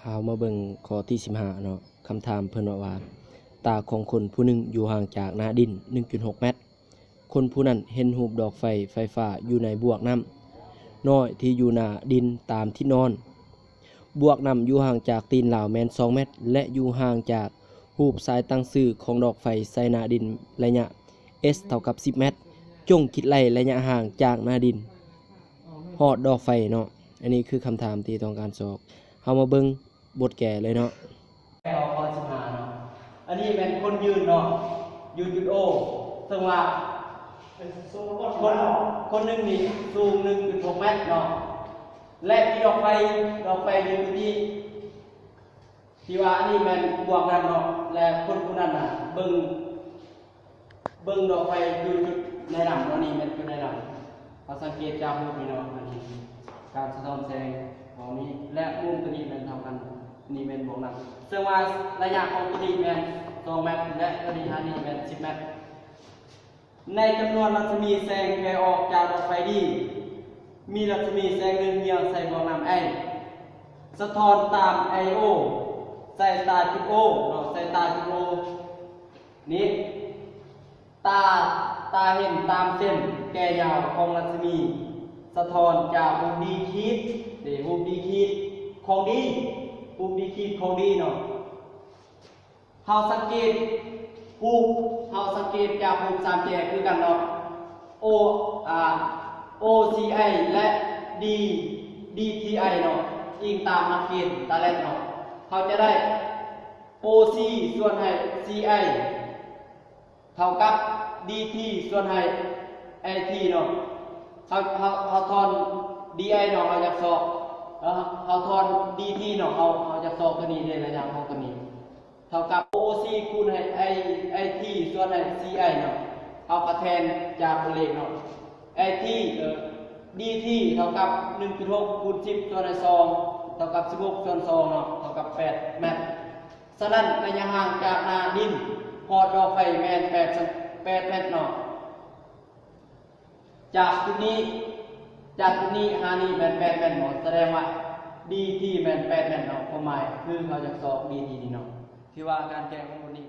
ເຮົາມາເບິ່ງຂໍ້ທີສິບຫ້າເນາະ. ຄຳຖາມເພິ່ນເວົ້າວ່າ ຕາຂອງຄົນຜູ້ໜຶ່ງຢູ່ຫ່າງຈາກໜ້າດິນໜຶ່ງຈຸດຫົກແມັດ. ຄົນຜູ້ນັ້ນເຫັນຮູບດອກໄຟໄຟຟ້າຢູ່ໃນບວກນ້ຳນ້ອຍທີ່ຢູ່ໜ້າດິນຕາມທິດນອນ. ບວກນ້ຳຢູ່ຫ່າງຈາກຕີນລາວແມ່ນສອງແມັດ ແລະ ຢູ່ຫ່າງຈາກຮູບສາຍຕັ້ງຊື່ຂອງດອກໄຟໃສ່ໜ້າດິນໄລຍະ S ເທົ່າກັບສິບແມັດ. ຈົ່ງຄິດໄລ່ໄລຍະຫ່າງຈາກໜ້າດິນຮອດດອກໄຟເນາະ. ອັນນີ້ຄືຄຳຖາມທີ່ຕ້ອງການຊອກ. ເຮົາມາເບິ່ງບົດແກ້ເລີຍເນາະ. ຂໍ້ສິບຫ້າເນາະ. ອັນນີ້ແມ່ນຄົນຢືນເນາະ ຢູ່ຈຸດ O ເຊິ່ງວ່າຄົນ ຄົນໜຶ່ງນີ້ສູງໜຶ່ງຈຸດຫົກແມັດເນາະ ແລະ ມີດອກໄຟ ດອກໄຟຢູ່ຈຸດນີ້ ທີ່ວ່າອັນນີ້ແມ່ນບວກນຳເນາະ ແລະ ຄົນຜູ້ນັ້ນນະເບິ່ງ ເບິ່ງດອກໄຟຢູ່ຈຸດໃນນ້ຳເນາະ. ນີ້ແມ່ນຈຸດໃນນ້ຳ. ເຮົາສັງເກດຈາກຮູບນີ້ເນາະ. ອັນນີ້ການສະທ້ອນແສງຂອງນີ້ ແລະ ມຸມຕົວນີ້ແມ່ນເທົ່າກັນ. ນີ້ແມ່ນບວກນຳ. ເຊິ່ງວ່າໄລຍະຂອງຕົວນີ້ແມ່ນສອງແມັດ ແລະ ຕົວນີ້ຫານີ້ແມ່ນສິບແມັດ. ໃນຈຳນວນລັດສະໝີແສງແຜ່ອອກຈາກດອກໄຟ D ມີລັດສະໝີແສງໜຶ່ງຫ່ຽວໃສ່ບວກນ້ຳ I ສະທ້ອນຕາມ I O ໃສ່ຕາຈຸດ O ເນາະ ໃສ່ຕາຈຸດ O ນີ້ ຕາ ຕາເຫັນຕາມເສັ້ນແກ່ຍາວຂອງລັດສະໝີສະທ້ອນຈາກຮູບ D ຂີດ ເດ້ ຮູບ D ຂີດຂອງ D ຮູບ D ຂີດຂອງ D ເນາະ. ເຮົາສັງເກດຮູບ ເຮົາສັງເກດຈາກຮູບສາມແຈຄືກັນເນາະ O ອາ O C I ແລະ D D T I ເນາະ. ອີງຕາມຫຼັກເກນຕາແລັດເນາະ ເຮົາຈະໄດ້ O C ສ່ວນໃຫ້ C I ເທົ່າກັບ D T ສ່ວນໃຫ້ I T ເນາະ. ເຮົາ ເຮົາ ເຮົາຖອນ D I ເນາະ ເຮົາຢາກຊອກ ເຮົາ ເຮົາຖອນ D T ເນາະ ເຮົາ ເຮົາຢາກຊອກຕົວນີ້ເດ້ ໄລຍະຂອງຕົວນີ້ ເທົ່າກັບ O C ຄູນໃຫ້ I I T ສ່ວນໃຫ້ C I ເນາະ. ເຮົາກະແທນຈາກຕົວເລກເນາະ I T ເອີ D T ເທົ່າກັບໜຶ່ງຈຸດຫົກຄູນສິບສ່ວນໃຫ້ສອງ ເທົ່າກັບສິບຫົກສ່ວນສອງເນາະ ເທົ່າກັບແປດແມັດ. ສະນັ້ນ ໄລຍະຫ່າງຈາກໜ້າດິນຮອດດອກໄຟແມ່ນແປດ ແປດແມັດເນາະ. ຈາກຈຸດນີ້ ຈາກຈຸດນີ້ຫານີ້ແມ່ນແປດແມັດເນາະ ສະແດງວ່າ D T ແມ່ນແປດແມັດເນາະ. ຄວາມໝາຍຄືເຮົາຢາກຊອກ D T ນີ້ເນາະ. ຖືວ່າການແກ້ຂອງບົດນີ້